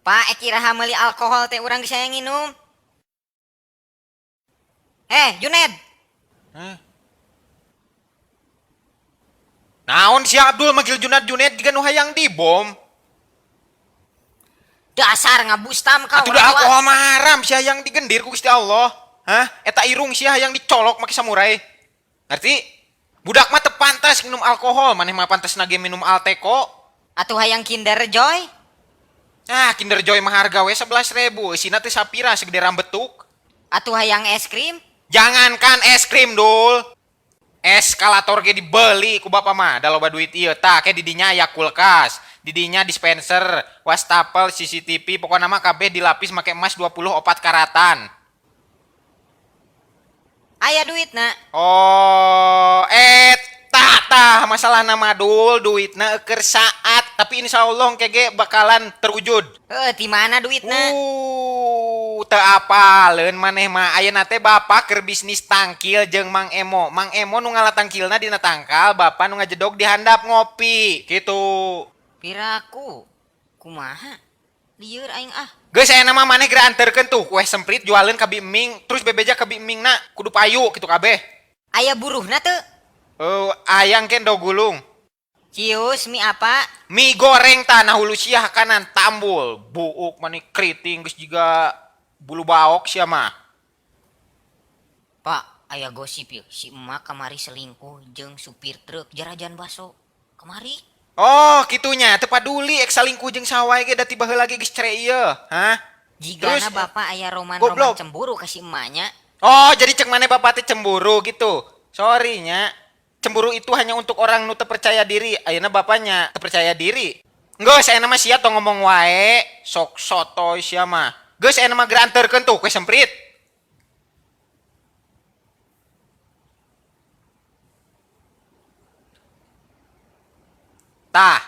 Pak, iraha meuli alkohol teh, urang geus hayang nginum. Eh, Juned. Hah? Naon sia, Abdul, manggil Junad Juned jiga nu hayang dibom? Dasar ngabustam kau. Atuh da alkohol mah haram, sia hayang digendir ku Gusti Allah. Hah? Eta irung sia hayang dicolok make samurai. Ngerti? Budak mah teu pantas minum alkohol, maneh mah pantas ge minum Alteco. Atuh hayang Kinder Joy. Ah, Kinder Joy mah harga we 11.000, eusina teh sapira segede rambetuk. Atuh hayang es krim. Jangankan es krim, Dul. Eskalator ge dibeli ku bapak mah, da loba duit ieu. Tah, ke didinya aya kulkas, didinya dispenser, wastafel, CCTV, pokokna mah kabeh dilapis make emas 24 karatan. Aya duitna? Oh, eta tah masalah nama, Dul, duitna eker saat, tapi insya Allah kege bakalan terwujud. Heuh, di mana duitna? Teu apaleun maneh mah. Ayeuna teh bapak keur bisnis tangkil jeung Mang Emo. Mang Emo nu ngala tangkilna dina tangkal, bapak nu ngajedog di handap ngopi. Gitu. Piraku. Kumaha? Lieur aing ah. Geus, aya mah maneh geura anterkeun tuh kue semprit, jualeun ka Biming, terus bebeja ka Bimingna kudu payu kitu kabeh. Aya buruhna teu? Oh, ayang ke endog gulung. Cius, mie apa? Mie goreng tanah hulu sia kanan tambul. Buuk mani keriting geus jiga bulu baok sia mah. Pak, aya gosip ya, si emak kamari selingkuh jeung supir truk jarajan baso. Kamari? Oh, kitunya, teu paduli ek salingkuh jeung saha wae ge, da ti baheula ge geus cere ieu. Hah? Jigana Terus, bapak aya roman-roman goblok. Cemburu ka si emaknya. Oh, jadi cek maneh bapak teh cemburu gitu. Sorry nya. Cemburu itu hanya untuk orang nu teu percaya diri. Ayeuna bapaknya teu percaya diri. Geus, aya mah sia tong ngomong wae, sok sotoy sia mah. Geus, aya mah geura anterkeun tuh kue semprit. Tah,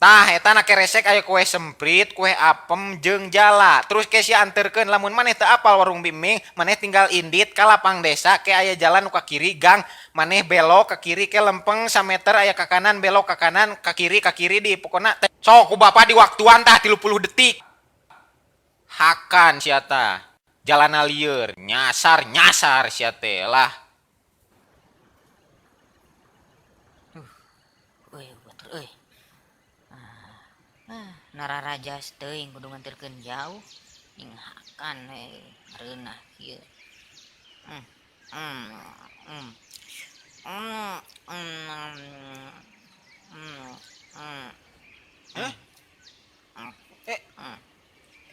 tah eta na keresek aya kue semprit, kue apem jeung jala. Terus ke sia anterkeun, lamun maneh teu apal warung Biming, maneh tinggal indit ka lapang desa, ke aya jalan nu ka kiri gang, maneh belok ke kiri, ke lempeng sameter aya ka kanan, belok ka kanan, ka kiri di pokona teh. Sok ku bapak di waktuan tah 30 detik. Hakan sia tah. Jalana lieur, nyasar nyasar sia teh lah. Euy, batur euy. Ah, nararajas teuing kudu nganterkeun jauh. Ning hakan we reunah kieu. Hah? Eh,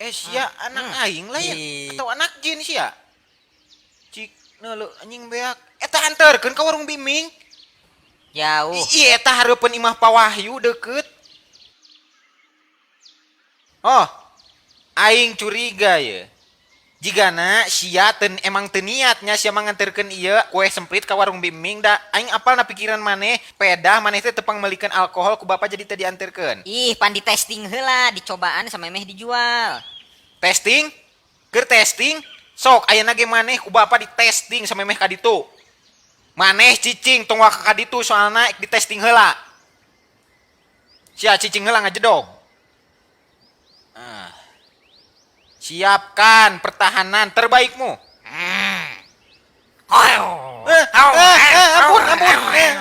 eh sia anak aing lain atau anak jin sia? Cik, neuleu anjing beak. Eta anterkeun ka warung Biming. Jauh. Iya, eta hareupeun imah Pak Wahyu deket. Oh, aing curiga ya. Jigana sia ten emang teu niatnya sia nganterkeun ieu kue semprit ka warung Biming, da aing apal na pikiran maneh, pedah maneh teh tepang meulikeun alkohol ku bapak jadi teu dianterkeun. Ih, pan di testing heula, dicobaan sama meh dijual. Testing? Keur testing? Sok ayeuna ge maneh ku bapak di testing sampe meh ka ditu. Maneh cicing tong waka ka ditu, soalna di testing heula. Sia cicing heula ngajedog. Ah. Siapkan pertahanan terbaikmu. Eh, eh, eh, ampun, ampun. Eh.